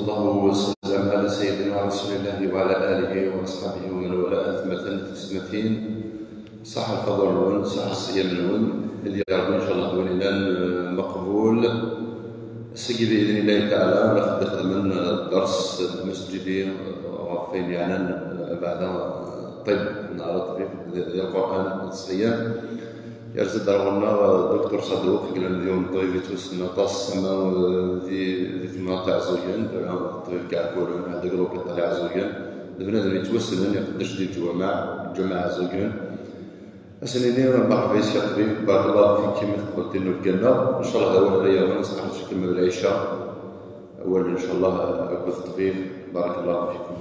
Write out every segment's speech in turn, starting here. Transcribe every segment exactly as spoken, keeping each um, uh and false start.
وسلم على سيدنا رسول الله وعلى آله وأصحابه ومن والاه. أثمة تسمتين، صح الفضل نون، صح الصيام نون. اللي يرضى إن شاء الله دولنا مقبول. السيد بإذن الله تعالى ناخذ من الدرس المسجدي غفين يعني بعد طب نعرض في القرآن الصيام. Yerza-d ar ɣur-neɣ Duktur Saduq, yellan d yiwen n ṭṭbib yettwassnen aṭas, ama di, di tmenṭaqa tɛeẓẓug, d ṭṭbib n Iɛekkuren, deg lupiṭal Iɛeẓẓugen, d bnadem yettwassnen, iqeddec di lǧumaɛ, lǧumaɛ Iɛeẓẓugen. Ad s-nini merḥba yes-k a ṭṭbib, barakallahu fik imi teqbel tinubga-nneɣ. Ncallah d awal ara yaɣen, ad nseḥrec akk lɛica. Awal ncallah akked ṭṭbib, barakallahu fikum.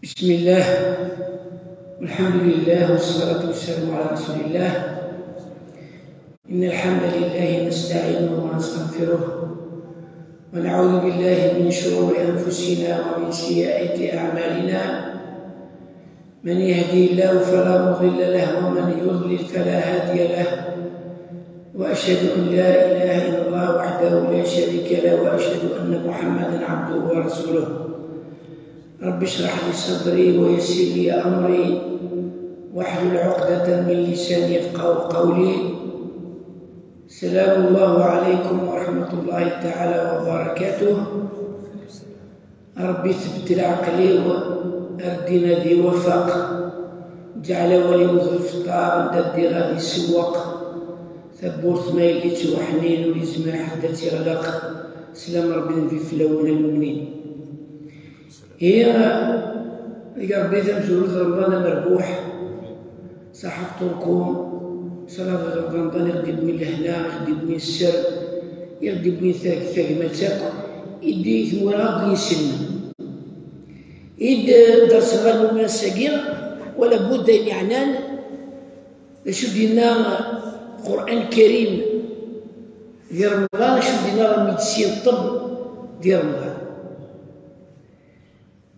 بسم الله، والحمد لله، والصلاة والسلام على رسول الله. إن الحمد لله نستعينه ونستغفره، ونعوذ بالله من شرور أنفسنا ومن سيئات أعمالنا. من يهدي الله فلا مضل له، ومن يضلل فلا هادي له. وأشهد أن لا إله إلا الله وحده لا شريك له، وأشهد أن محمدا عبده ورسوله. رب اشرح لي صدري ويسر لي أمري واحلل عقدة من لساني يفقهوا قولي. سلام الله عليكم ورحمة الله تعالى وبركاته. ربي ثبت العقل و-، الدين ذي وفق. جعل ولي وظيف الطعام ذا الدين غادي يسوق. ثبورت ما يلقيت وحنين ولي زمان حتى تغلق. سلام ربي نبي في الأول المؤمنين. هي يا ربي ذا مزول رمضان مربوح. صحة فطوركم، صلاة رمضان يغدي بوين الهنا، يغدي بوين السر، يغدي بوين ثاك-، ثاكمة تاكو، يدي ثمورة بوين سلمة. إد درس غير من الساقية، ولا بد أن يعنان، شو دينا قرآن كريم ديال رمضان، شو دينا راه ميدسين الطب ديال رمضان.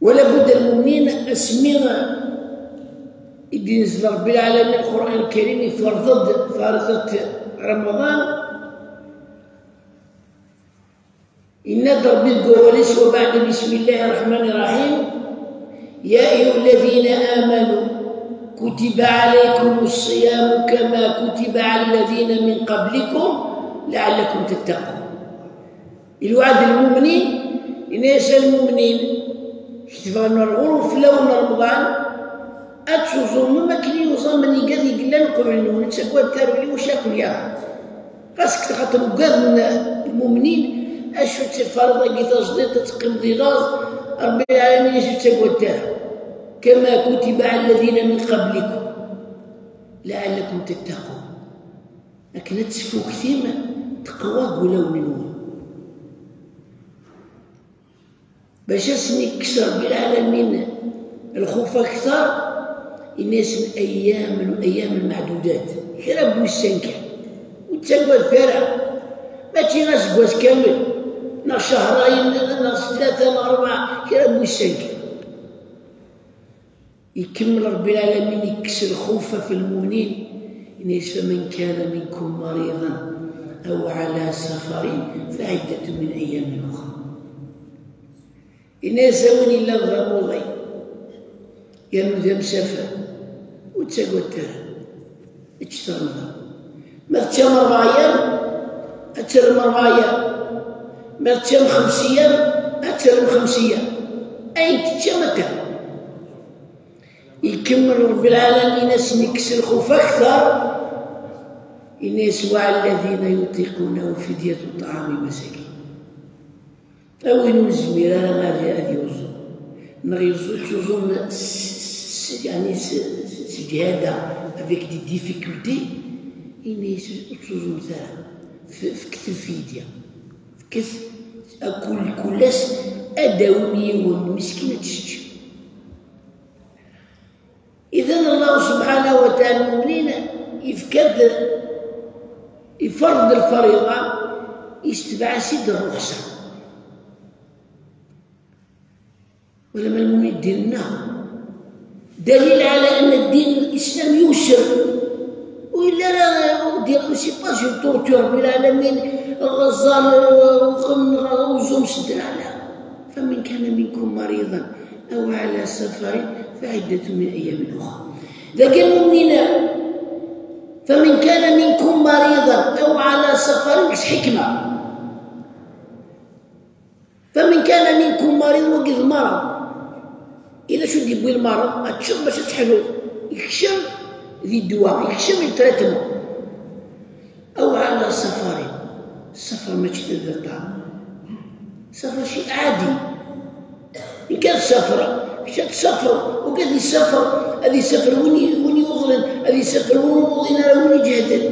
ولا بد المؤمنين أسمي يدي نزل ربي العالمين القرآن الكريم يفرض فرضة رمضان. إن ربي القواليس وبعد بسم الله الرحمن الرحيم. يا أيها الذين آمنوا كتب عليكم الصيام كما كتب على الذين من قبلكم لعلكم تتقون. Iluɛa-d lmumnin, yenna-yas a lmumnin, ketbeɣ-awen ɣur-wen fell-awen Remḍan, ad tuẓumem akken i yuẓam igad i yellan qbel-nwen, ur ttaggadet ara ulac akk yaɣ. Ɣas deg texaṭer ugaden lmumnin, acu d tafareḍ-agi tajdiṭ ad teqqim di laẓ, Rebbi lɛalamin acu ur ttaggadet ara. Kama kutiba ɛala lladina min qablikum, laɛallakum tattaqun. Akken ad tesfuktim teqwa deg wulawen-nwen. Bac ad sen-ikkes Rebbi lɛalamin lxuf akter, yenna-yasen ayyamen, ayyamen meɛdudat, kra n wussan kan. Ur ttaggadet ara, mačči aseggas kamel, neɣ cehrayen, neɣ s tlata, neɣ rebɛa, kra n wussan kan. Ikemmel Rebbi lɛalamin, ikkes lxuf ɣef lmumnin, yenna-yas, faman kana minkum mariḍan aw ɛala safarin fa ɛiddatun min ayyamin uxar. Yenna-yas a win yellan d amuḍi yernu d amsafer, ur ttaggadet ara. Ečč ṛemḍan. Ma teččam ṛebɛa yyam, ad terrem ṛebɛa yyam. Ma teččam xemsa yyam, ad terrem xemsa yyam. Ayen teččam ad terrem. Ikemmel Rebbi lɛalamin ad sen-ikkes lxuf akter, yenna-yas, wa ɛala lladina yutiqunahu fidyatun ṭɛamu masakin. A win ur nezmir ara ad, ad yuẓum, neɣ yuẓum, yettuẓum s, s, yeɛni s, s, s ǧhada, avec des difficultés, ini-as ur ttuẓumet ara, f-, fket lfidya, fket akul, kul ass ad d-awim yiwen miskin ad t-teččem. Taɛala lmumnin, yefka-d, iferḍ lfariḍa, yestetbeɛ-as-id rruxsa. Wala ma lmumnin ddin-nneɣ. Dalil ɛla anna ddin lislam yusr. Ur yelli ara, ur d-, c'est pas une torture, Rebbi lɛalamin, ẓẓal, uxem, uzum, sedra, la. فمن كان منكم مريضا أو على سفر فعدة من أيام أخر. Dagi lmumnin, فمن كان منكم مريضا أو على سفر, s ḥikma. فمن كان منكم مريضا, wagi d lmareḍ. Ila acu d-yewwi lmareḍ, ad teččeḍ bac ad teḥluḍ. Yekcem di ddwa, yekcem di traitement. أو على سفر. Safar mačči d ṭṭɛam. Safar شيء عادي. Nekk ad safreɣ, kečč ad tesafreḍ, wagi ad isafer, ad isafer win y-, win yuḍnen, ad isafer win ur nuḍin ara, win iǧehden.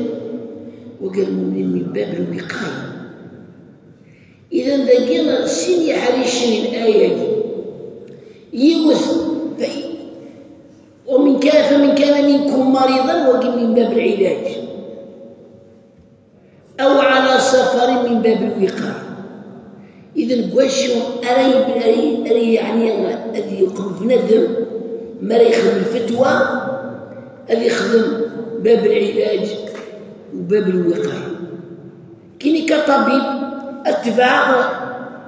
Wagi lmumnin من باب الوقاية. Idan dagi sin yiḥricen n laya-agi. Yiwet, fa-, ومن كان، فمن كان منكم مريضا, wagi من باب العلاج. أو على سفر من باب الوقاية. Idan deg wacu ara yeb-, ara y-, ara yeɛni ad yeqqim bnadem mi ara yexdem lfetwa, ad yexdem باب العلاج و باب الوقاية. Kini ka ṭabib, ad tebɛeɣ,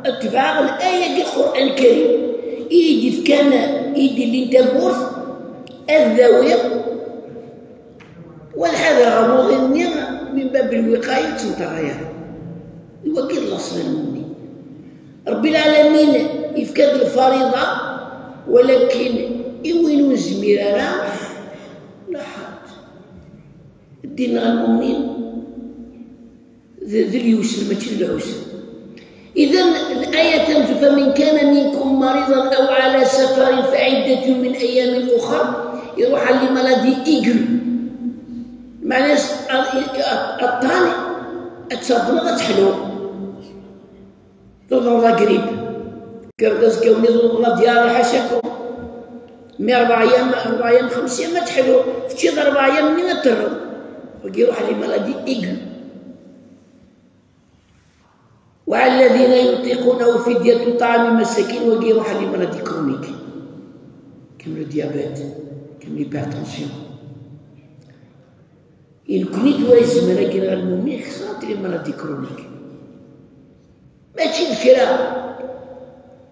ad tebɛeɣ laya-agi Qur'an Karim, i yi-d-ifkan, i yi-d-illin tawwurt, ad dawiɣ, wa ad ḥadreɣ amuḍin-nni من باب الوقاية, ur ttneṭṭaɣ ara. D wagi d laṣel n lmumnin. Rebbi lɛalamin yefka-d lfariḍa, walakin i win ur nezmir ara, la ḥaraj. Ddin n lmumnin d, d lyusr, mačči d lɛusr. Idan, laya-a, فمن كان منكم مريضا أو على سفر فعدة من أيام أخر, iruḥ ɣer les maladies aiguës. Meɛna, a-, a-, aṭṭan, ad tafeḍ ad teḥlu. Tuḍneḍ la grippe. Kerrez kawni tuḍneḍ la diarrhée, ḥacakum. Mi rebɛa yam, rebɛa yam, xemsa yam ad teḥlu. Teččiḍ rebɛa yam-nni ad terreḍ. Wagi iruḥ ɣer les maladies aiguës. وعلى الذين يطيقونه فدية طعام مساكين, wagi iruḥ ɣer les maladies chroniques. Comme le diabète, comme l'hypertension. I nekkni tura izemren-agi ɣer lmumnin, xesrent les maladies chroniques. Mačči d kra.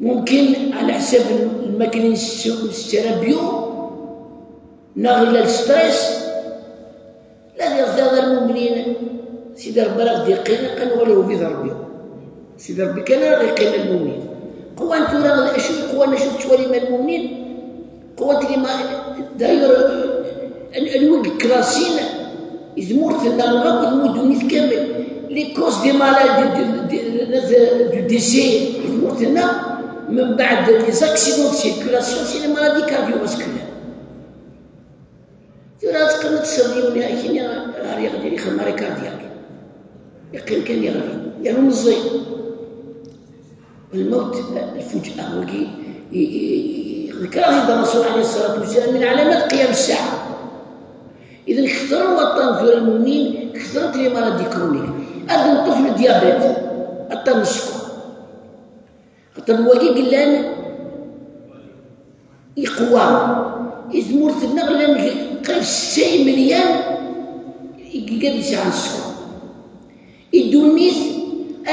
Mumkin, ɛla ḥsab n lmakla i nsett ara bio, neɣ ila lstress, la d-iɣder ɣer lmumnin, Sidi Rebbi ara ɣ-d-iqqin, qqan wala ubi d Rebbi. Sidi Rebbi kan ara ɣ-iqqin lmumnin. Qwan tura, acu i qwan, acu tettwalim a lmumnin? Qwant les ma-, d'ailleurs, an-, anwa i yeklasin i tmurt-nneɣ neɣ akk d ddunit kamel, les causes des maladies, de, de, de, de, du décès i tmurt-nneɣ, mbeɛd les accidents de circulation, c'est les maladies cardiovasculaires. Tura ad teqqim ad tesseḍ yiwen akini ɣer yeɣli, ixdem arrêt cardiaque. Yeqqim kan yeɣli, yernu meẓẓi. الموت الفجأة, wagi, i, i, i, ذكره الرسول عليه الصلاة والسلام من علامات قيام الساعة. Idan, kethren waṭṭan tura lmumnin, kethrent les maladies chroniques. Ad neṭṭef le diabète, aṭṭan n sskeṛ. Xaṭer wagi i yellan iqwa. I tmurt-nneɣ llan qrib setta imelyan i yellan yesɛan sskeṛ. I ddunit,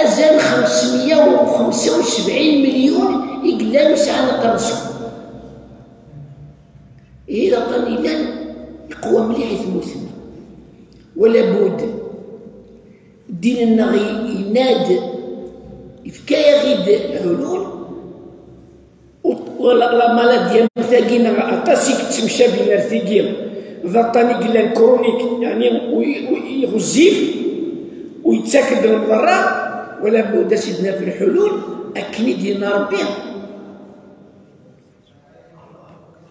azal xemsemya u xemsa u sebɛin milyun i yellan sɛan aṭṭan n sskeṛ. Ihi d aṭṭan yellan iqwa mliḥ i tmurt-nneɣ. Wala bud, ddin-nneɣ i-, yenna-d, yefka-yaɣ-id lḥulul. U-, u-, la, la maladie am tagi neɣ aṭas i yettemcabin ar tigi, d aṭṭan i yellan chronique, yeɛni u-, u-, i ɣezzif, u yettak-d lmeḍra, wala bud ad s-id-naf lḥulul, akken i d-yenna Rebbi.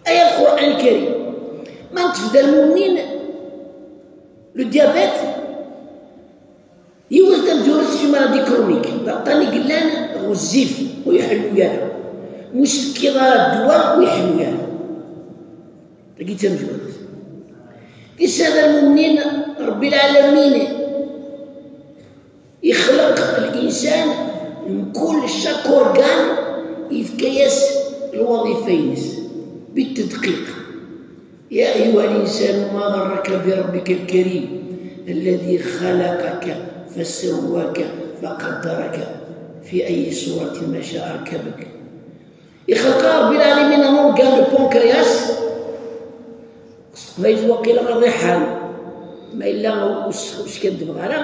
Aya Lqur'an Karim. Ma neṭṭef-d a lmumnin, le diabète, yiwet tamezwarut, c'est une maladie chronique. D aṭṭan i yellan ɣezzif, ur iḥellu ara. Ur s-tefkiḍ ara ddwa, ur iḥellu ara. Tagi d tamezwarut. Tisaḍa lmumnin, Ṛebbi lɛalamin ixleq linsan, mkul, chaque organe yefka-yas lwaḍifa-ines, bitedqiq. يا أيها الإنسان ما غرك بربك الكريم الذي خلقك فسواك فقدرك في أي صورة ما شاء ركبك. Ixleq Ṛebbi lɛalamin un organe, le pancréas, s teqbaylit waqila aḍiḥan, ma yella ur s-, ur skaddbeɣ ara,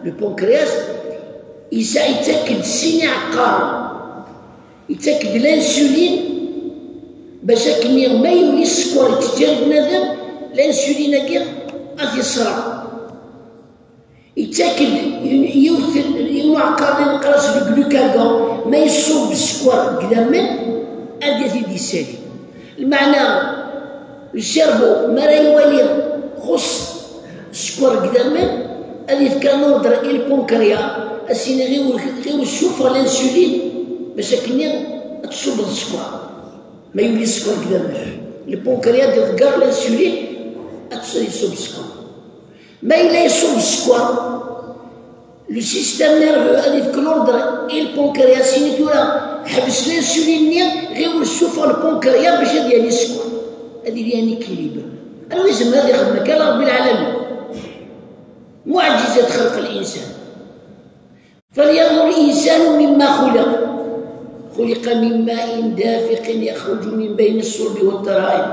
le pancréas, yesɛa, yettak-d sin iɛeqqaren, yettak-d l'insuline, bac akken ma yuli sskeṛ yettǧǧa bnadem, l'insuline-agi ad t-iṣreɛ. Yettak-d yiwet, yiwen uɛeqqar neqqar-as le glucagon, ma yessuḍ sskeṛ deg idammen, ad t-id-yessali. Lmeɛna, le cerveau, mi ara iwali xus sskeṛ deg idammen, ad yefk un ordre i le pancréas, ad s-yini ɣiwel, ɣiwel ssufeɣ l'insuline, bac akken ad tṣubbeḍ sskeṛ. Ma yuli sskeṛ deg idammen, le pancréas ad iḍegger l'insuline, ad tṣ-, ad iṣubb sskeṛ. Ma yella iṣubb sskeṛ, le système nerveux ad yefk l'ordre i le pancréas, ini tura ḥbes l'insuline-nni, ɣiwel ssufeɣ le pancréas bac ad yali sskeṛ, ad yili en équilibre. Anwa izemren ad ixdem akka? Ala Ṛebbi lɛalamin. Muɛǧizat xelq linsan. فلينظر الإنسان مما خلق. خلق من ماء دافق يخرج من بين الصلب والترائب.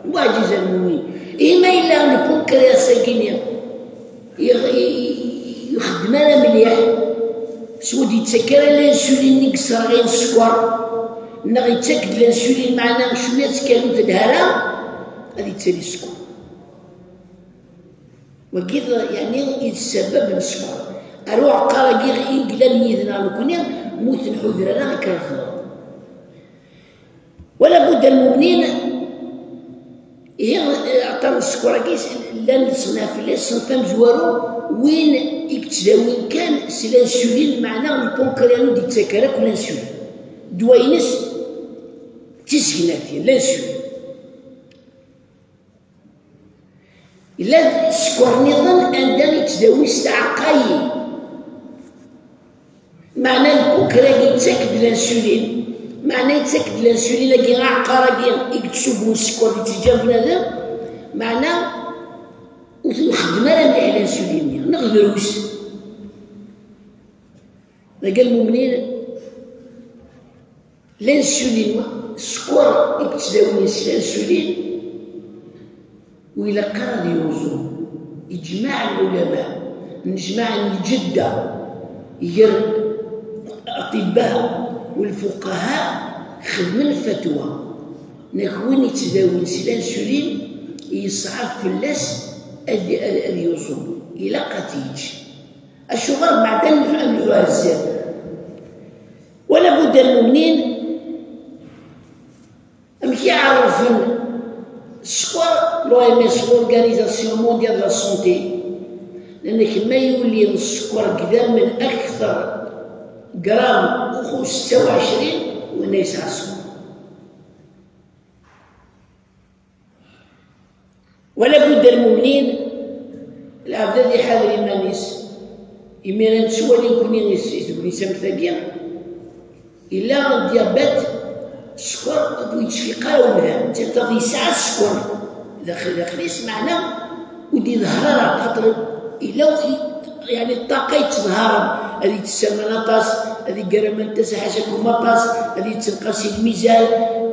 Muɛǧiza n lmumin. Ihi ma yella le pancréas-agi-nni i, i, i, ixeddem ara mliḥ, s ur d-yettak ara l'insuline i yesserɣin sskeṛ, neɣ yettak-d l'insuline, meɛna cwiya ttkallent-d hara, ad yettali sskeṛ. Wagi d, yeɛni, i d ssabab n sskeṛ. Ar uɛeqqar-agi i yellan yid-neɣ nekni, ma ur t-nḥuder ara, akken ad t-nɣeḍ. Wala budda lmumnin, ihi, aṭṭan n sskeṛ-agi, llan leṣnaf fell-as, ṣṣenf amezwaru, win i yettdawin kan s l'insuline, meɛna le pancréas ur d-yettak ara akk l'insuline. Ddwa-ines d tisegnatin, l'insuline. Yella sskeṛ nniḍen anda i yettdawi s tɛeqqayin. Meɛna le pancréas-agi yettak-d l'insuline, meɛna yettak-d l'insuline-agi, aɛeqqar-agi i yettṣubbun sskeṛ di ttejja n bnadem, meɛna ur t-, ur xeddem ara mliḥ l'insuline-nni, neɣ drus. Dagi lmumnin, l'insuline, sskeṛ i yettdawin s l'insuline, ur ilaq ara ad yuẓu. Ijmaɛ lɛulama, nnejmaɛ n lǧedda, gar aṭibba u lfuqaha, xedmen lfatwa, nek win yettdawin s l'insuline, yeṣɛeb fell-as ad, ad, ad yuẓu. Ilaq ad t-yeǧǧ. Acuɣer? Meɛna ad nruḥ ar zdat. Wala budda lmumnin, amek i ɛerrfen sskeṛ l'O M S, l'Organisation Mondiale de la Santé, لأنك ma yuli sskeṛ deg idammen akteṛ gram uxu setta u ɛecrin, winna yesɛa sskeṛ. Wala budda lmumnin, lɛebd ad iḥader iman-is. Imir-a nettwali nekni i s-, i tegnit am tagi, illa diabète, sskeṛ, ur yettfiq ara umdan, netta yesɛa sskeṛ daxel, daxel-is, meɛna ur d-iḍehher ara, xaṭer illa, yeɛni, ṭṭaqa yetteḍharen, ad yettess aman aṭas, ad iger aman n tasa ḥacakum aṭas, ad yettenqas i lmizan,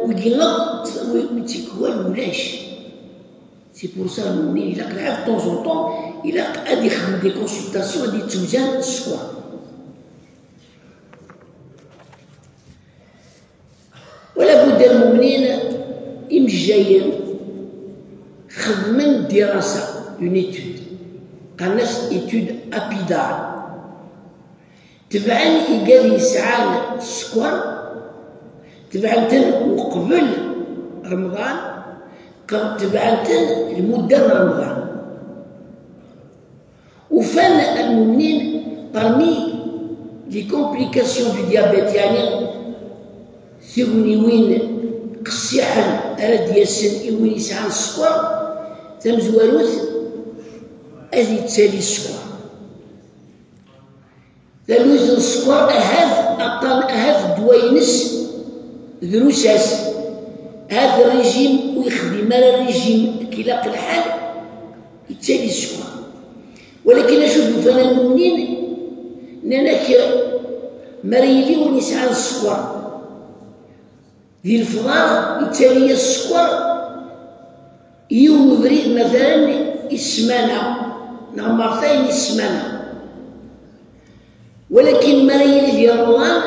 wigi akk, wi, wi tikwal ulac. C'est pour ça, lmumnin ilaq lɛebd de temps en temps, ilaq ad ixdem des consultations, ad yettewzan sskeṛ. Wala budda lmumnin, imejjayen xedmen dirasa, une étude, qqaren-as étude APIDAR. Tebɛen igad yesɛan sskeṛ, tebɛen-ten uqbel Remḍan, q-, tebɛen-ten lmudda n Remḍan. Ufan lmumnin parmi les complications du diabète, yeɛni tigniwin qessiḥen ara d-yasen i win yesɛan sskeṛ, tamezwarut, Ad yettali sskeṛ. Talwit n sskeṛ ahat aṭṭan, ahat ddwa-ines drus-as. Ahat rrijim ur yexdim ara rrijim akken ilaq lḥal, yettali sskeṛ. Walakin acu d-ufan lmumnin? Nnan-ak mi ara yili win yesɛan sskeṛ di lefḍar, yettali-as sskeṛ yiwen ubrid, matalan, i ssmana, neɣ mertayen i ssmana. Walakin mi ara yili di Remḍan,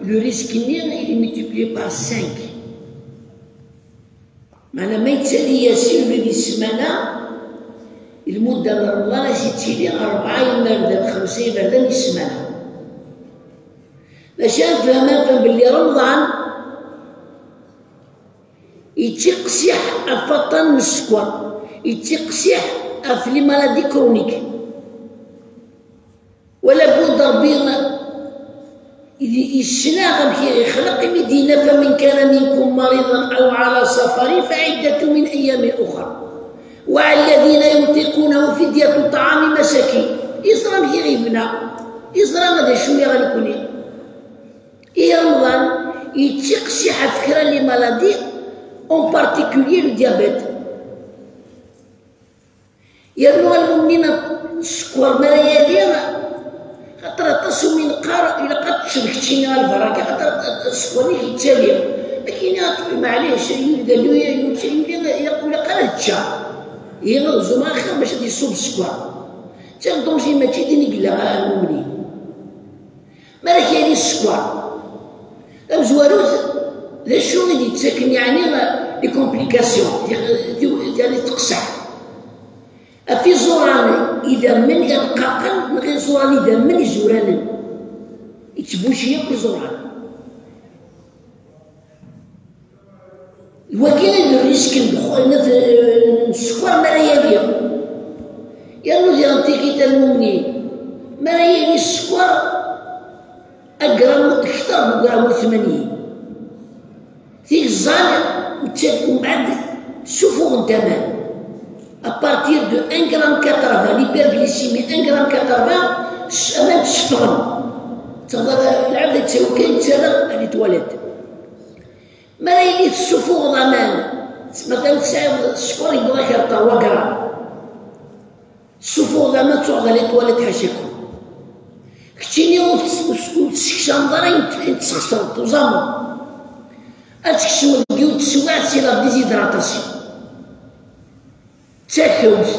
le risque-nni il est multiplié par cinq. Meɛna ma yettali-as yiwen di ssmana, lmudda n Remḍan ad s-yettili rebɛa iberdan, xemsa iberdan i ssmana. Maca nefhem, nefhem belli Remḍan yettiqsiḥ ɣef waṭṭan n sskeṛ, yettiqsiḥ ɣef les maladies chroniques. Wala Rebbi yessen amek i ɣ-ixleq, imi d-yenna: فمن كان منكم مريضا أو على سفر فعدة من أيام أخر وعلى الذين يطيقونه فدية طعام مساكين. Yeẓra amek i ɣ-yebna, yeẓra d acu i ɣ-nekni. I Remḍan yettiqsiḥ ɣef kra n les maladies, en particulier le diabète. Yernu a lmumnin, sskeṛ mi ara yali, xaṭer aṭas umi neqqar ilaq ad teččeḍ keččini a lbaraka, xaṭer sskeṛ-ik yettali. Akken i ɣ-tqul, maɛlic, yuli, yuli, ilaq ur ilaq ara ad ččeɣ. Ihi ad ẓumeɣ axir bac ad iṣub sskeṛ. D tirḍunji mačči din i yella a lmumnin. Mi ara k-yali sskeṛ, tamezwarut, d acu i d-yettaken, yeɛni, les complications, yeɛni teqseḥ? Ɣef iẓuran idammen irqaqen neɣ iẓuran idammen izuranen, yettbuci akk iẓuran. D wagi i d rrisk n ddexxan, n sskeṛ mi ara yali. Yernu diɣen tikit a lmumnin, mi ara yali sskeṛ agramu, kter n ugramu tmanyin. Tigeẓẓal nettat umbeɛd ssufuɣent aman. À partir de un gramme quatre-vingts, l'hyperglycémie un gramme quatre-vingts, s-, aman tteffɣen. Teɣder lɛebd yettawi kan, yettarra à les toilettes. Mi ara yili tessufuɣeḍ aman, s-, matan tesɛiḍ sskeṛ yewweḍ-ak ar trois grammes. Tessufuɣeḍ aman, tuɣeḍ à les toilettes ḥacakum. Keččini ur tes-, ur tes-, ur tessekcameḍ ara ayen t-, ayen tesxeṣreḍ, tuẓameḍ. Ad tkecmeḍ deg yiwet teswiɛt, c'est la déshydratation. D takewt.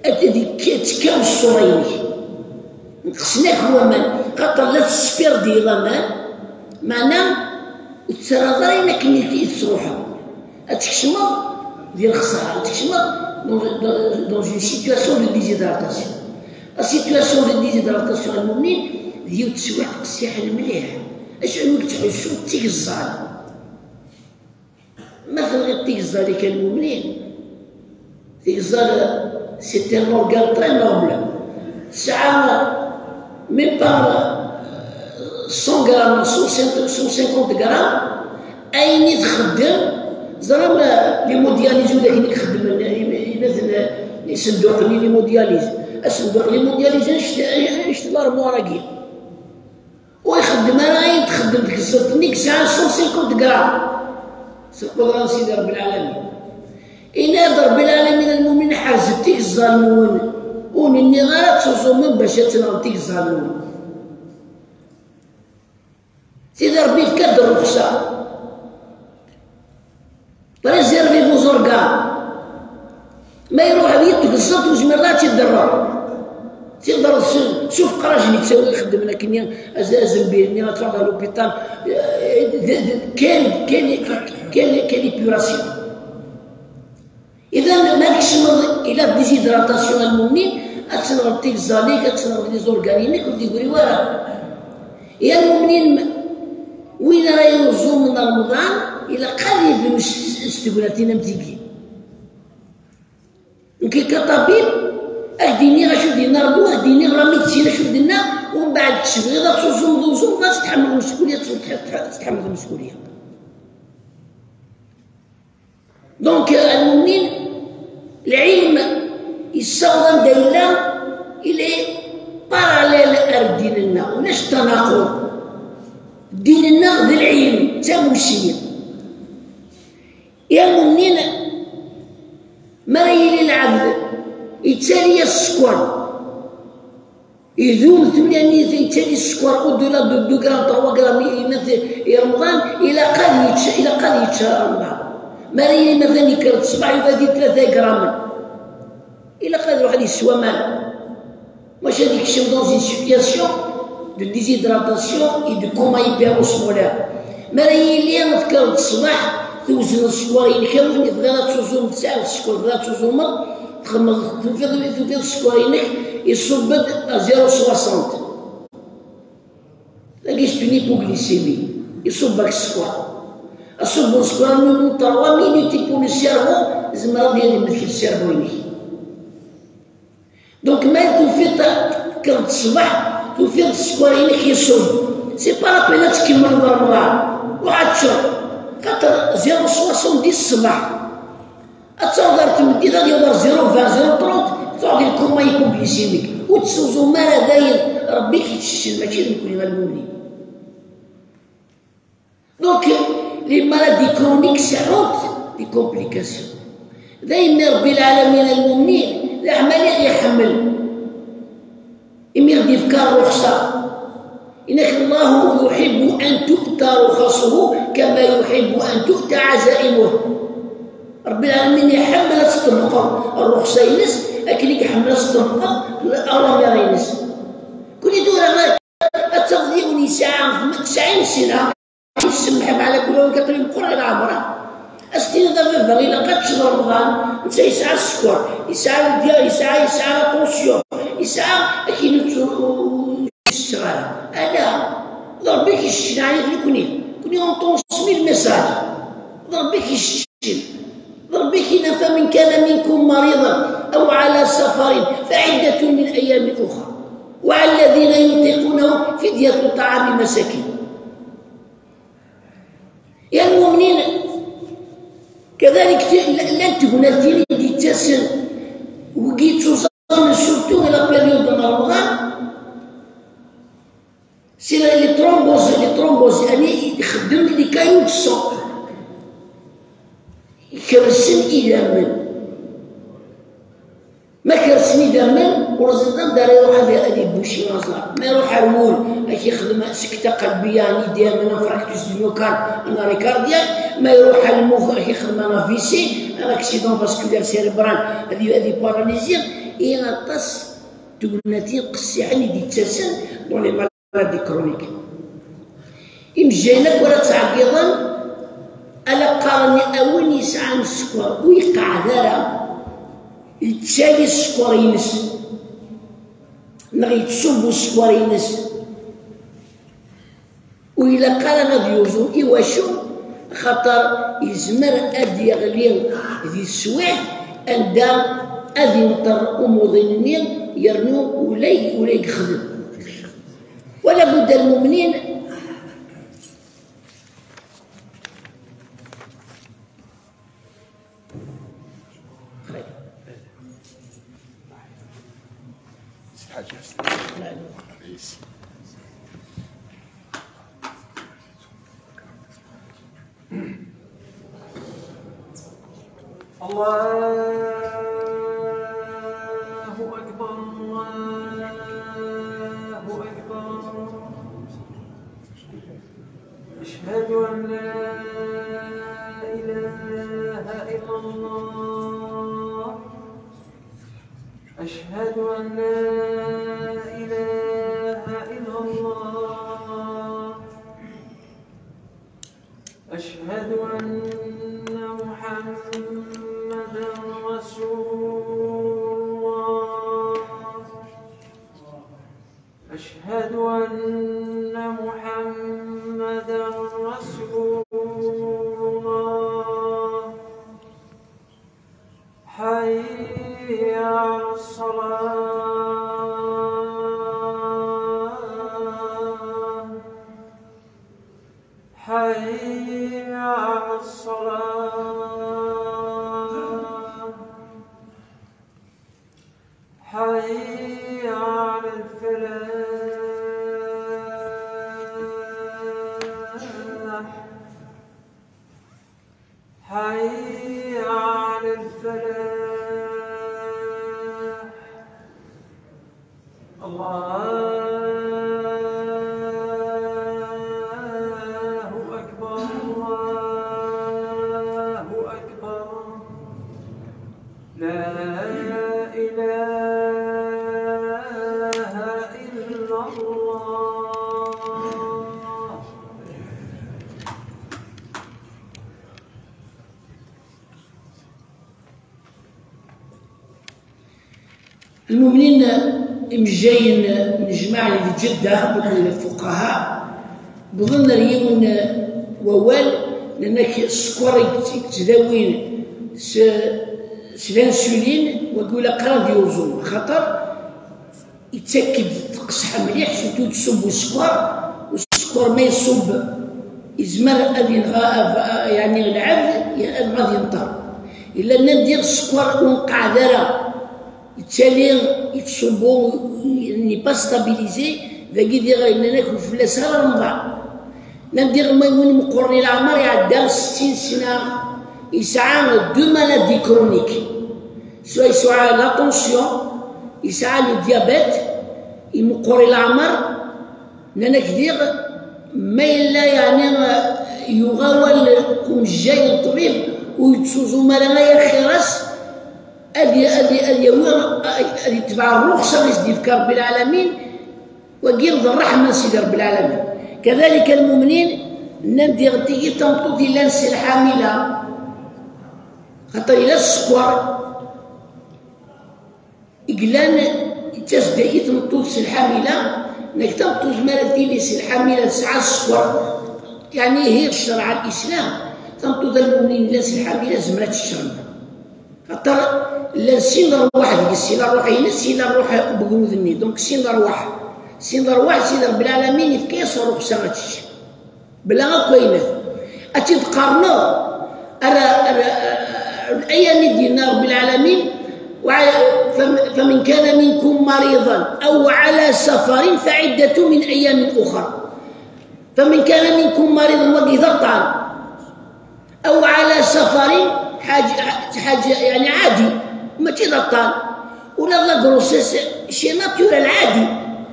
Ad d-, ad d-tekkaw ṣṣura-inek. Neqsen-ak waman, xaṭer la tessperdiyeḍ aman, meɛna ur tettarraḍ ara ayen akken i, i tettruḥeḍ. Ad tkecmeḍ di lexsara, ad tkecmeḍ dans, dans, dans une situation de déshydratation. La situation de déshydratation a lmumnin d yiwet teswiɛt qessiḥen mliḥ. Acu imi yettḥussu d tigeẓẓal. Ma tenɣiḍ tigeẓẓal-ik a lmumnin, tigeẓẓal, c'est un organe très noble. Tesɛa même pas cent grammes, cent cinquante grammes, ayen i txeddem, ẓram, l'hémodialyse, ula d akken i ixeddmen, i, i, i, isenduqen n l'hémodialyse. Asenduq n l'hémodialyse, annect, annect l'armoire-agi. Ur ixeddem ara ayen txeddem tgeẓẓalt-nni yesɛan cent cinquante grammes. S lqudra n Sidi Ṛebbi Lɛalamin. Yenna-d Ṛebbi Lɛalamin a lmumin, ḥerzet tigeẓẓal-nwen. Ur nniɣ ara ad tuẓumem bac ad tenɣem tigeẓẓal-nwen. Sidi Ṛebbi yefka-d ṛṛuxsa. Préservez vos organes. Ma iruḥ ad yetgeẓẓeḍ, ur zmireḍ ad tt-id-terreḍ. Tt-id-terreḍ s, s ufeqraǧ-nni yettawi ixeddmen akkenni, az-, azembil-nni, ad truḥeḍ ɣer l'hôpital. Eh, d, d, quelle, quelle, quelle, quelle épuration. Idan, ma tkecmeḍ ila déshydratation a lmumnin, ad tenɣeḍ tigeẓẓal-ik, ad tenɣeḍ les organes-inek, ur d-igri wara. Ya lmumnin, win ara yuẓumen Remḍan, ilaq ad yebnu s, s tegnatin am tigi. Nekk ka ṭabib, ad k-d-iniɣ acu d-yenna Rebbi, ad k-d-iniɣ la médecine acu d-tenna, umbeɛd kečč tebɣiḍ ad tuẓumeḍ, uẓum, ad tetḥemleḍ mskulya, ad tetḥemleḍ mskulya. Donc, a lmumin, lɛilm Yessaweḍ anda yella, il est parallèle ar ddin-nneɣ, ulac tanaqud. Ddin-nneɣ d lɛilm, d tamussni. Yal mumnin, mi ara yili lɛebd yettali-as sskeṛ, idum tura-nni yettali sskeṛ au-delà de deux grammes, trois grammes i, i, i Remḍan, ilaq ad yečč, ilaq ad yečč Remḍan. Mi ara yili matan yekker-d ṣṣbeḥ, yufa-d tlata igramen. Ilaq ad iruḥ ad yeswa aman. Maca ad yekcem dans une situation de déshydratation et de coma hyperosmolaire. Mi ara yili tekker-d ṣṣbeḥ, tewzen sskeṛ-inek, awi tebɣiḍ ad tuẓumeḍ, tesɛiḍ sskeṛ, tebɣiḍ ad tuẓumeḍ, txemmeḍ, tufiḍ, tufiḍ sskeṛ-inek iṣubb-d à zéro soixante. Dagi c'est une hypoglycémie, iṣubb-ak sskeṛ. Aṣubb n sskeṛ, même trois minutes pour le cerveau, tzemreḍ ad yemmet cerveau-inek. Donc, ma tufiḍ tekkeḍ-d ṣṣbeḥ, tufiḍ sskeṛ-inek iṣubb. C'est pas la peine ad tkemmleḍ Remḍan. Ruḥ ad teččeḍ. Xaṭer zéro soixante-dix ṣṣbeḥ. Ad taweḍ ar tmeddit, ad yaweḍ ar zéro vingt, zéro trente, tuɣ di lkuma hypoglycémique. Ur tessuẓum ara dayen, Rebbi k-ittceččen, mačči d nekkni a lmumnin. Donc, les maladies chroniques sɛunt des complications. Daymi Rebbi lɛalamin a lmumnin, d aḥmali i ɣ-iḥemmel. Imi ɣ-d-ifka rruxṣa. Inak, الله يحب أن تؤتى رخصه كما يحب أن تؤتى عزائمه. Rebbi lɛalamin iḥemmel ad teṭṭebqeḍ rruxṣa-ines akken i iḥemmel ad teṭṭebqeḍ awamir-ines. Kuni tura ad tafeḍ yiwen yesɛa tesɛin sna, yessemḥeb ɛla kul win kaṭri meqqer ɣer ɛemra. Ad s-tiniḍ a baba ilaq ad teččeḍ Remḍan, netta yesɛa sskeṛ, yesɛa lbya, yesɛa, yesɛa la tension, yesɛa akken ur yesseɣ ara. Ala, d Rebbi i k-yessecnɛen nekni. Nekni on transmet le message. D Rebbi i k-yessecnɛen. D Rebbi i k-yenna, فمن كان منكم مريضا أو على سفر فعدة من أيام أخر. وعلى الذين يطيقونه فدية طعام مساكين. Ya lmumnin, kadalik, llant tegnatin i d-yettasen, wigi yettuẓamen surtout la période n Remḍan, c'est les thromboses, les thromboses, yani ixeddem les caillots de sang. Kersen idammen. Ma kersen idammen, ur ẓriɣ anda ara iruḥ ad, ad ibuci aẓar. Ma iruḥ ar wul, ad k-ixdem sekta qalbiya, un idammen, infarctus du myocarde, un arrêt cardiaque. Ma iruḥ ar lmux, ad k-ixdem un A V C, un accident vasculaire cérébral, ad i-, ad iparalizi. I aṭas n tegnatin qessiḥen i d-yettasen dans les maladies chroniques. Imejjayen akk ara ttɛeggiḍen, ala qqaren a win yesɛan sskeṛ ur iqeɛɛed ara, yettali sskeṛ-ines, neɣ yettṣubbu sskeṛ-ines, ur ilaq ara ad yuẓum. Iwacu? Axaṭer yezmer ad yeɣli di teswiɛt anda ad inṭer umuḍin-nni, yernu ula, ula yexdem. ولا بد المؤمنين. الله أكبر، الله أكبر. أشهد أن لا إله إلا الله. أشهد أن لا إله إلا الله. أشهد أن محمدا رسول الله. أشهد أن محمدا رسول الله. حي على الصلاة. حي على الصلاة. الله أكبر، الله أكبر. لا إله إلا الله. Lmumnin imejjayen n jmaɛ di Ǧedda akked lfuqaha wwḍen ar yiwen wawal, nnan-ak sskeṛ i yettdawin s, s l'insuline, wagi ula qrib yuẓum, axaṭer yettak-d teqseḥ mliḥ, surtout tṣubb usekkeṛ. Usekkeṛ ma iṣubb, yezmer ad yenɣ, yeɛni lɛebd, ad yenṭer. Yella nnan diɣ sskeṛ ur nqeɛɛed ara, yettali yettṣubbu, n'est pas stabilisé, dagi diɣ nnan-ak ur fell-as ara remḍan. Nnan diɣ ma win meqqren i leɛmer iɛedda settin sna, yesɛa deux maladies chroniques. Soit yesɛa la tension, yesɛa le diabète, imeqqer i leɛmer, nnan-ak diɣ ma yella yeɛni yuɣ awal umejjay n ṭṭbib ur yettuẓum ara ay axir-as, ad y-, ad y-, ad yawi, ad yetbeɛ rruxsa i s-d-yefka Ṛebbi lɛalamin, wagi d ṛṛeḥma n Sidi Ṛebbi lɛalamin. Kadalik lmumnin, nnan diɣ tigi d tameṭṭut yellan s lḥamila, xaṭer yella sskeṛ i yellan, yettas-d i tmeṭṭut s lḥamila, nek tameṭṭut mi ara tili s lḥamila tesɛa sskeṛ, yeɛni ihi ccreɛ n Islam, tameṭṭut a lmumnin yellan s lḥamila tezmer ad tečč remḍan. Xaṭer llan sin ṛṛwaḥ deg-s, sin ṛṛuḥ-ines, sin ṛṛuḥ n ugrud-nni, donc sin ṛṛwaḥ. Sin ṛṛwaḥ, Sidi Ṛebbi lɛalamin yefka-yas ṛṛuxsa ad tečč. Bla akk ayen ad tt-id-qqarneɣ, ara, ara, ara, ayen i d-yenna Ṛebbi lɛalamin, وع-، فم-، فمن كان منكم مريضا أو على سفر فعدة من أيام أخر. فمن كان منكم مريضا, wagi d aṭṭan. أو على سفر, ḥaǧa, ḥaǧa, yeɛni ɛadi, mačči d aṭṭan. Ula d la grossesse, c'est naturel, ɛadi.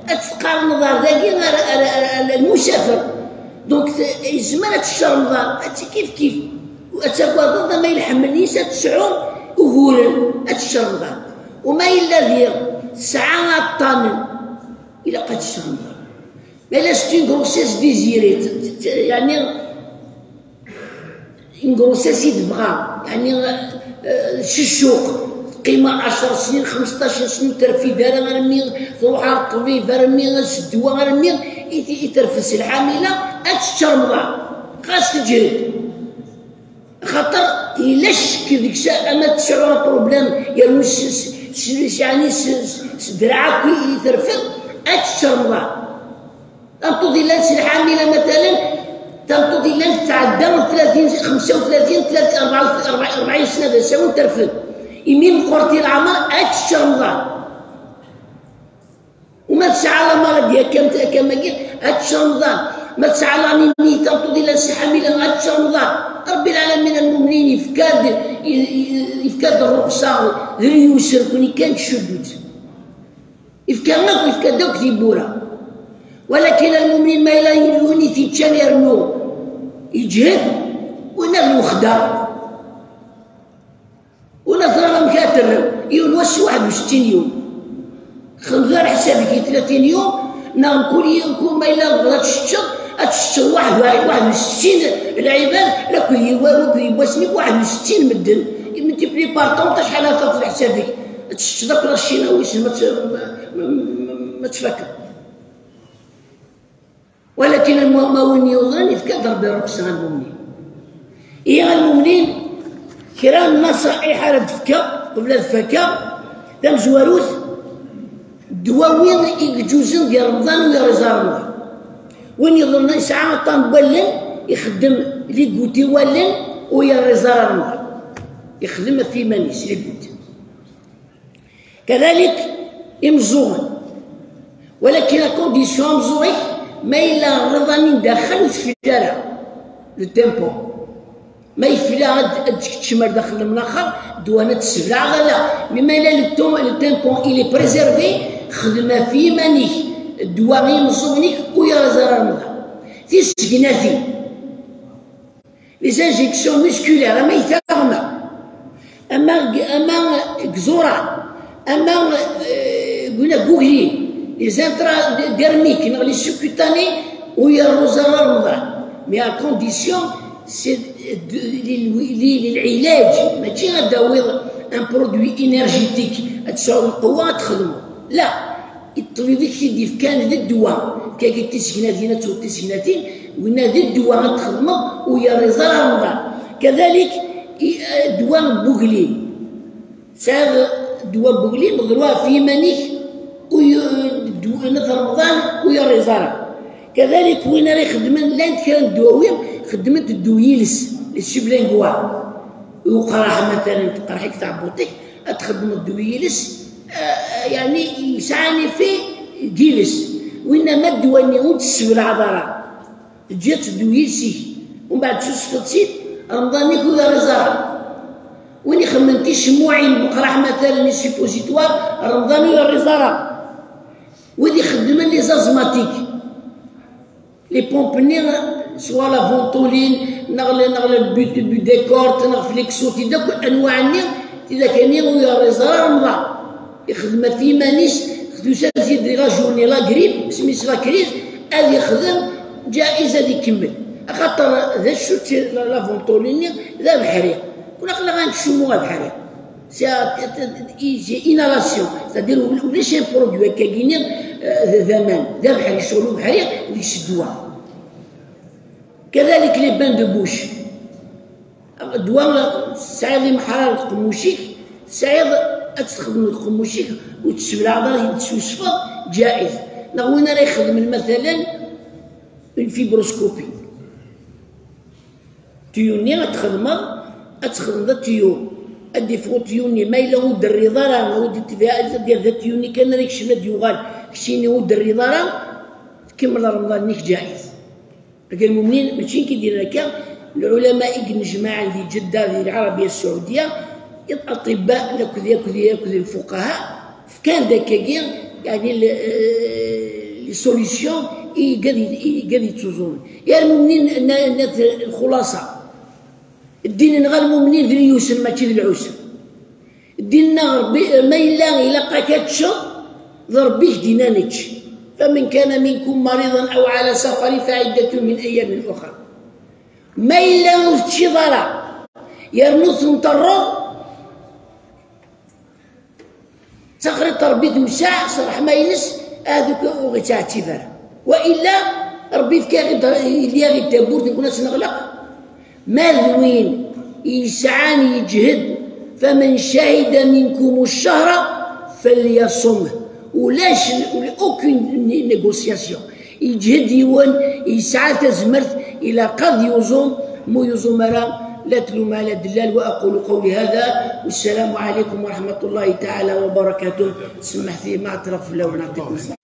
Ad teqqareḍ ar dagi, ar, ar, ar, ar lmusafer. Donc, te-, yezmer ad tečč remḍan, ad tt-, kif kif. Ad tagadeḍ ama i lḥeml-is ad tesɛu uguren, ad tečč remḍan. Uma yella diɣ tesɛa aṭṭanen, ilaq ad tečč remḍan. Mais là, c'est une grossesse désirée. T-, t-, t-, yeɛni, une grossesse i tebɣa, yeɛni, euh, s ccuq, teqqim ɛecṛ snin, xmesṭac snin, ur terfid ara, armi tṛuḥ ar ṭṭbib, armi s ddwa, armi i t-, i terfed s lḥamila, ad tečč remḍan, xas teǧhed. Axaṭer yella ccek deg-s, ama tesɛu un problème, yernu s, s, s, yeɛni s, s, s ddreɛ akk i terfed, ad tečč remḍan. Tameṭṭut yellan s lḥamila, matalan, tameṭṭut yellan tetɛedda tlatin, xemsa u tlatin, tlatin, rebɛa, rebɛa, rebɛin sna d asawen terfed. Imi meqqret i leɛmer, ad tečč remḍan. Uma tesɛa la maladie akka, akka magi, ad tečč remḍan. Ma tesɛa l'anémie, tameṭṭut yellan s lḥamila, ad tečč remḍan. Ṛebbi lɛalamin, lmumnin, yefka-d, i-, i-, yefka-d ṛṛuxsa, d lyusr, kuni kan tcuddu-tt. Yefka akk, yefka-d akk tiwwura. Walakin lmumnin ma yella yella win i t-yeččan yernu yeǧhed, winna d lwexda. Ula teẓriḍ amek ara terrem, yiwen wass waḥed u settin yum. Xdem tura leḥsab-ik i tlatin yum, neɣ mkul yiwen, kul ma yella tebɣiḍ ad teččeḍ, ad teččeḍ waḥed, waḥed u settin lɛibad, akked yiwa-, akked yiwassen-ik waḥed u settin medden. Multiplié par trente, acḥal ara tafeḍ leḥsab-ik? Ad teččeḍ akk la Chine, wissen ma tt-, ma, ma, ma, ma tfakkeḍ. Walakin lmu-, ma win yuḍnen, yefka-d Ṛebbi ṛṛuxsa a lmumnin. Ihi a lmumnin, kra n nnaṣaḥiḥ ara d-fkeɣ, qbel ad fakaɣ, tamezwarut, ddwawi i yeǧǧuzen di Remḍan u yerẓa Remḍan. Win yuḍnen yesɛa aṭṭan n wallen, ixeddem les gouttes i wallen u yerẓa Remḍan. Ixdem ɣef yiman-is, les gouttes. Kadalik imeẓẓuɣen. Walakin la condition ameẓẓuɣ-ik, ma yella rriḍa-nni daxel ur tefli ara le tampon. Ma yefla ad, ad teččem ar daxel lemnaxer, ddwa-nni ad t-tesseblaɛeḍ, ala. Mais ma yella le ton-, le tampon, il est préservé, Xdem ɣef yiman-ik ddwa i yimeẓẓuɣen-ik, ur yerẓ ara Remḍan. Tisegnatin, les injections musculaires, ama i taɣma, ama g- ama g ẓuran, ama euh, guna gugli, les intradermiques neɣ les sous-cutanés, ur yerẓ ara Remḍan. Mais à condition, c'est de- li- li- li- lɛilaǧ, mačči ad d-tawiḍ un produit énergétique, ad tesɛuḍ lqewwa ad txedmeḍ. La, i ṭṭbib i k-t-id-yefkan d ddwa. Kagi tisegnatin, ad tesɛuḍ tisegnatin, winna d ddwa ad txedmeḍ, ur yerẓ ara Remḍan. Kadalik, i- ddwa n wuglim. Tesɛiḍ ddwa n wuglim, ḍlu ɣef yiman-ik, ur y- ddwa n Remḍan ur yerẓ ara. Kadalik, win ara ixedmen, llant kra n ddwawi xeddment ddew yiles, les sublinguales. I uqraḥ, matalan, teqreḥ-ik tɛebbuṭ-ik, ad txedmeḍ ddew yiles, eh, yeɛni yesɛa un effet d iles. Winna ma ddwa-nni ur d-tesseblaɛeḍ ara, teǧǧiḍ-tt ddew yiles-ik, umbeɛd tessusfeḍ-tt-id, Remḍan-ik ur yerẓ ara. Win ixemmen ticemmuɛin n uqraḥ, matalan, les suppositoires, Remḍan ur yerẓ ara. Wid ixeddmen les asthmatiques, les pompes-nni, soit la Ventolin, neɣ le- neɣ le but- Budecort, neɣ Flexo, tid akk anwaɛ-nni, tidak-nni ur yerẓ ara Remḍan. Ixdem ɣef yiman-is, tusa-d di la journée la grippe, isem-is la crise, ad ixdem ǧaiz, ad ikemmel. Axaṭer d acu-tt la la Ventolin-nni? D abeḥri. Kul aql-aɣ ad nečč sumu abeḥri. C'est c'est inhalation, c'est-à-dire ulac un produit akkagini, euh, d aman, d abeḥri, ccɣel ubeḥri deg-s ddwa. Kadalik les bains de bouche. Ddwa, tesɛiḍ imeḥrar deg uqemmuc-ik, tesɛiḍ ad txedmeḍ deg uqemmuc-ik, ur tesseblaɛeḍ ara, tessusfeḍ, ǧaiz. Neɣ win ara ixedmen, matalan, une fibroscopie. Tuyau-nni ad txedmeḍ, ad txedmeḍ tuyau. Ad d-iffeɣ tuyau-nni, ma yella ur d-terriḍ ara, ur d-tebɛiḍ, ad d-yerr tuyau-nni kan ara yekcem, ad d-yuɣal. Keččini ur d-terriḍ ara, tkemmel Remḍan-nnek ǧaiz. Akka lmumnin, mačči nekk i d-yennan akka, lɛulama i yennejmaɛen di Jedda, di Lɛarabiya Saɛudiya, aṭibba, akked, akked, akked lfuqaha, fkan-d akkagi, yeɛni, le- les solutions i igad i igad yettuẓumen. Ya lmumnin, nna- nna-t lxulaṣa. Ddin-nneɣ a lmumnin d lyusr, mačči d lɛusr. Ddin-nneɣ Rebbi, ma yella ilaq-ak ad teččeḍ, d Rebbi i k-d-yennan ečč. فمن كان منكم مريضا أو على سفر فعدة من أيام أخر. Ma yella ur teččiḍ ara, yernu tenṭerreḍ, d taxriṭ Rebbi tewseɛ s ṛṛeḥma-ines, ahat ur ɣ-ittɛettib ara. Wa illa, Rebbi yefka-aɣ-d, yelli-aɣ-d tawwurt, nekni ad tt-neɣleq. Ma d win yesɛan yeǧhed, فمن شهد منكم الشهر فليصمه. Ulac, aucune négociation. Yeǧhed yiwen, yesɛa tazmert, ilaq ad yuẓum, mu yuẓum ara, la tlum ala dellal. وأقول قولي هذا، والسلام عليكم ورحمة الله تعالى وبركاته. Semmeḥt-iyi ma ɛeṭṭleɣ fell-awen, ɛṭikum smaḥ.